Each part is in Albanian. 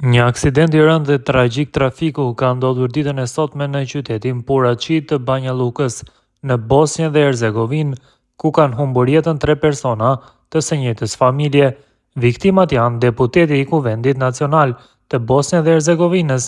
Një aksident i rëndë dhe tragjik trafiku ka ndodhur ditën e sotme në qytetin Puraçi të Banja Llukës, në Bosnjë dhe Hercegovinë, ku kanë humbur jetën tre persona të së njëjtës familje. Viktimat janë deputeti i Kuvendit Nacional të Bosnjë dhe Hercegovinës,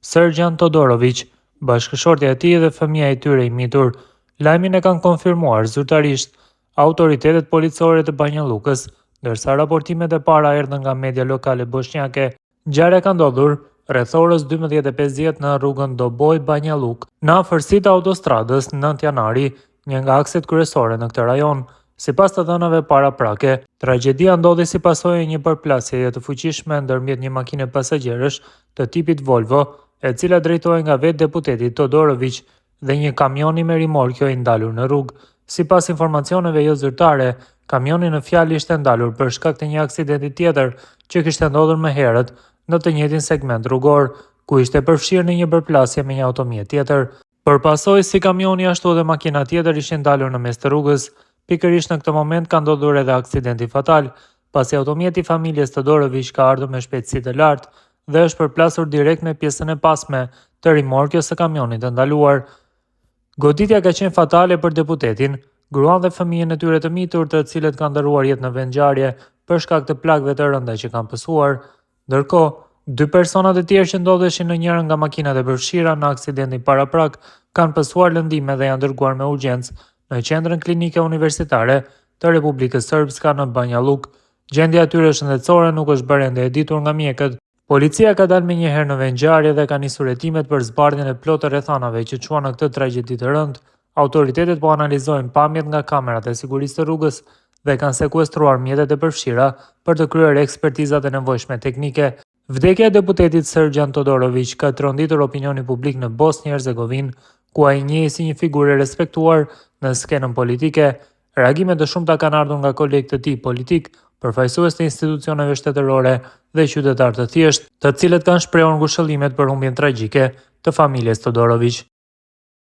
Sërgjan Todoroviq, bashkëshortja e tij dhe fëmija i tyre i mitur. Lajmin e kanë konfirmuar zyrtarisht autoritetet policore të Banja Llukës, ndërsa raportimet e para erdhën nga media lokale boshnjake. Ngjarja ka ndodhur rreth orës 12:50 në rrugën Doboj Banja Llukë, në afërsi të autostradës 9 Janari, një nga akset kryesore në këtë rajon. Sipas të dhënave paraprake, tragjedia ndodhi si pasojë e një përplasjeje të fuqishme ndërmjet një makine pasagjerësh të tipit Volvo, e cila drejtohej nga vetë deputeti Todoroviq dhe një kamioni me rimorkio i ndalur në rrugë. Sipas informacioneve jozyrtare, kamioni në fjalë ishte ndalur për shkak të një aksidenti tjetër që kishte ndodhur më herët në të njëjtin segment rrugor, ku ishte përfshirë në një përplasje me një automjet tjetër. Për pasojë, si kamioni ashtu edhe makina tjetër ishin ndalur në mes të rrugës. Pikërisht në këtë moment ka ndodhur edhe aksidenti fatal, pasi automjeti i familjes Todoroviq ka ardhur me shpejtësi të lartë dhe është përplasur direkt me pjesën e pasme të rimorkios së kamionit të ndaluar. Goditja ka qenë fatale për deputetin, gruan dhe fëmijën e tyre të mitur, të cilët kanë ndërruar jetë në vendngjarje për shkak të plagëve të rënda që kanë pësuar. Ndërkohë, dy personat e tjerë që ndodheshin në njërën nga makinat e përfshira në aksidentin paraprak kanë pësuar lëndime dhe janë dërguar me urgjencë në Qendrën Klinike Universitare të Republikës Srpska në Banja Llukë. Gjendja e tyre shëndetësore nuk është bërë ende e ditur nga mjekët. Policia ka dalë menjëherë në vendngjarje dhe ka nisur hetimet për zbardhjen e plotë të rrethanave që çuan në këtë tragjedi të rëndë. Autoritetet po analizojnë pamjet nga kamerat e sigurisë së rrugës dhe kanë sekuestruar mjetet e përfshira për të kryer ekspertizat e nevojshme teknike. Vdekja e deputetit Sërgjan Todoroviq ka tronditur opinionin publik në Bosnjë e Hercegovinë, ku ai njihej si një figurë e respektuar në skenën politike. Reagime të shumta kanë ardhur nga kolegë të tij politikë, përfaqësues të institucioneve shtetërore dhe qytetarë të thjeshtë, të cilët kanë shprehur ngushëllimet për humbjen tragjike të familjes Todoroviq.